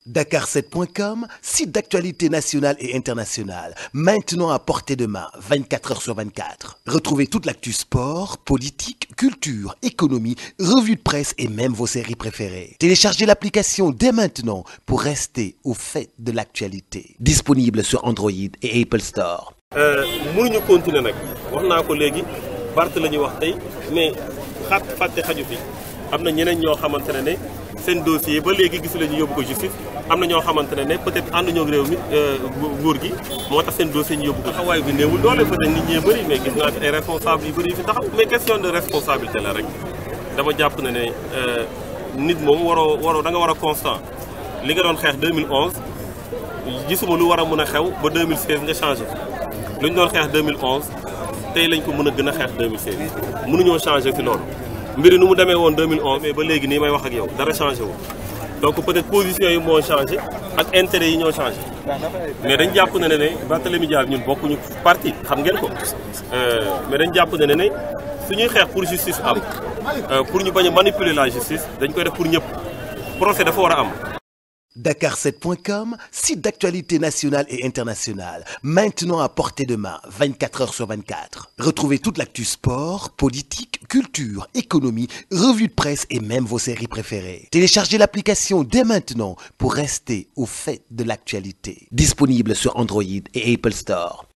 Dakar7.com, site d'actualité nationale et internationale, maintenant à portée de main, 24 heures sur 24. Retrouvez toute l'actu sport, politique, culture, économie, revues de presse et même vos séries préférées. Téléchargez l'application dès maintenant pour rester au fait de l'actualité. Disponible sur Android et Apple Store. mënuñu continuer nag wax naa ko léegi Barth la ñuy wax tey mais fàtte xaju fi am na ñeneen ñoo xamante ne seen dossier ba léegi gisu la ñu yóbbu ko justice am na ñoo xamante ne peut-être ànduñoo ak réew mi nguur gi moo tax seen dossier ñu yóbbu ko taxawaay bi néewul doole peut-être nit ñee bëri mais gis naa fi ay responsables yu bëri yu fi taxaw mais question de responsabilité la rek dama jàpp ne nit moom waroo da nga war a constant li nga doon xeex 2011 gisuma lu war a mën a xew ba 2016 nga changé lu ñu doon xeex 2011 tey lañ ko mën a gën a xeex 2016 mënuñoo changé ci loolu mbiri nu mu demee woon 2011 mais ba léegi nii may wax ak yow dara changé wu donc peut-être position yi moo changé ak intérêt yi ñoo changé mais dañ jàpp ne Barthélémy Dias ñun bokkuñu parti xam ngeen ko mais dañ jàpp ne suñuy xeex pour justice am pour ñu bañ a manipuler la justice dañ koy def pour ñëpp procès dafa war a am. Dakar7.com, site d'actualité nationale et internationale, maintenant à portée de main, 24 heures sur 24. Retrouvez toute l'actu sport, politique, culture, économie, revues de presse et même vos séries préférées. Téléchargez l'application dès maintenant pour rester au fait de l'actualité. Disponible sur Android et Apple Store.